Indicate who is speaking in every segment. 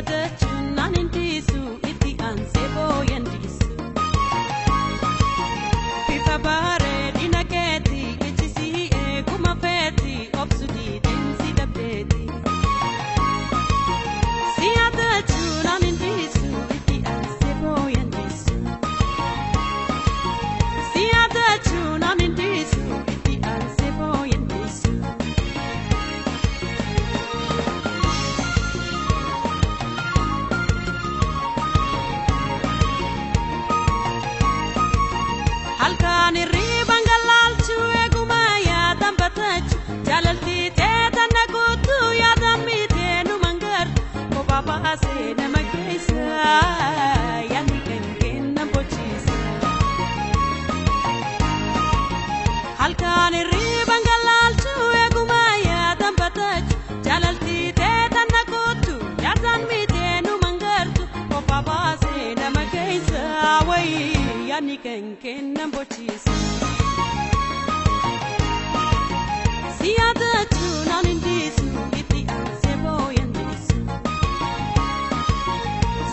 Speaker 1: Siyaadachuun naan hin dhiisu itti aansee booyan dhiisu. Bifa bareedina keeti ijji si eeguma feeti obsu diideen si dhabdeeti. Siyaadachuun naan hin dhiisu itti aansee booyan dhiisu. Siyaadachuun naan hin dhiisu itti aansee booyan dhiisu. Halkan hirriban galaalchu eeguma yaadan batachu jaalalti teetan na guutuu yaadan miitee nu mangartu kophaa baasee nama keessa yaadni kan kennan bochiisa. Halkan hirriban galaalchu eeguma yaadan batachu jaalalti teetan na guutuu yaadan miitee nu mangartu kophaa baasee nama keessa wayii yaadni kan kennan bochiisa. Siyaadachuun naan hin dhiisu itti aansee booyan dhiisu.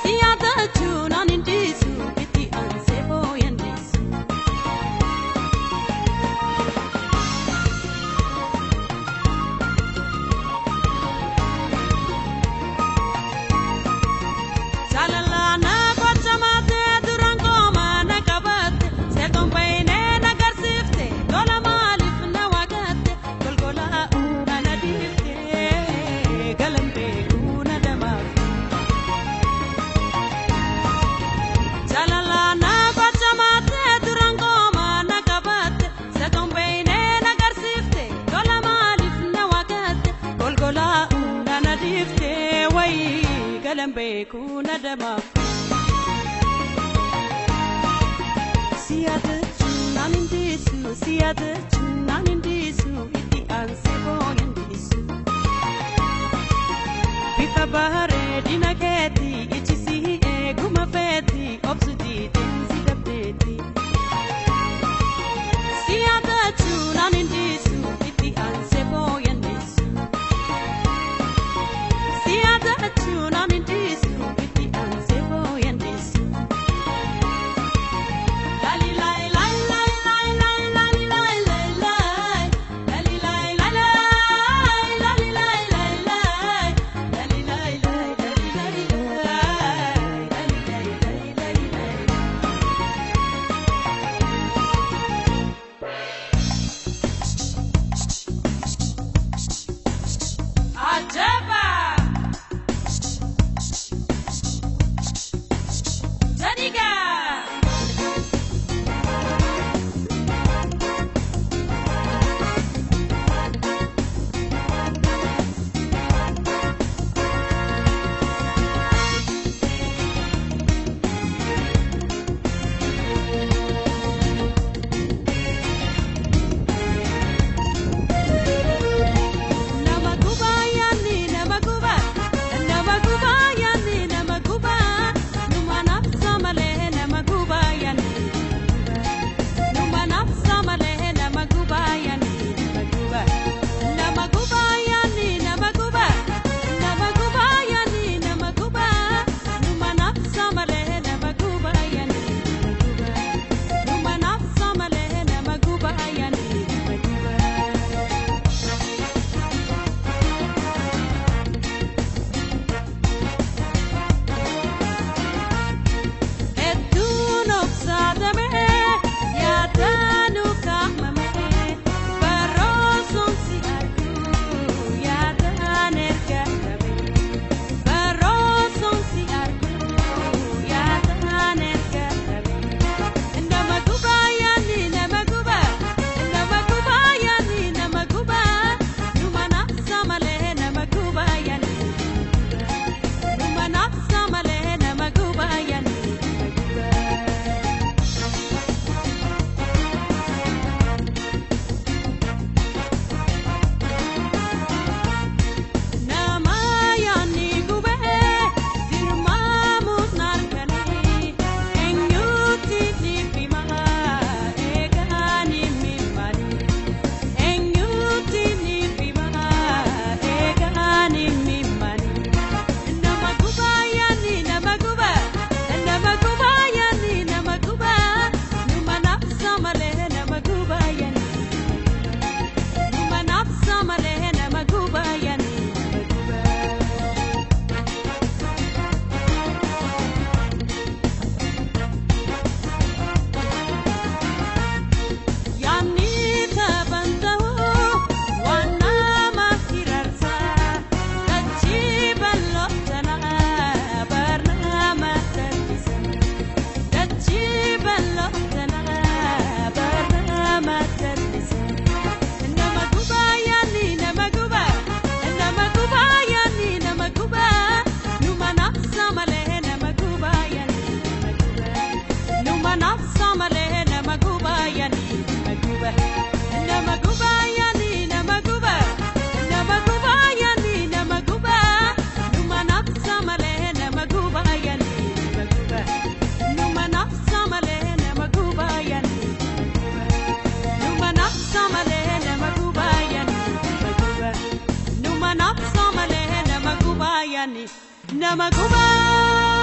Speaker 1: Siyaadachuun naan hin dhiisu itti aansee booyan dhiisu. Jaalala na gocha maatee duraan kooma na qabatte seetoon bahinee na garsiifte tola maaliif na wagatte golgolaa uuna na dhiifte galan beekuu na damaafte. Jaalala na gocha maatee duraan kooma na qabatte seetoon bahinee na garsiifte tola maaliif na wagatte golgolaa uuna na dhiifte wayii galan beekuu na damaafte. Siyaadachuun naan hin dhiisu siyaadachuun naan hin dhiisu itti aansee booyan dhiisu. Bifa bareedina keeti ijji si eeguma feeti obsu diideen si dhabdeeti. Siyaadachuun naan hin dhiisu itti aansee booyan dhiisu. Siyaadachuun naan hin dhiisu itti aansee booyan dhiisu. Lali lai lai lai lai lai lali lai lai lai lali lai lai lai lali lai lai lai lali lai lai lali lai lai lali lai lai lai lai. Yaani nama gubaa.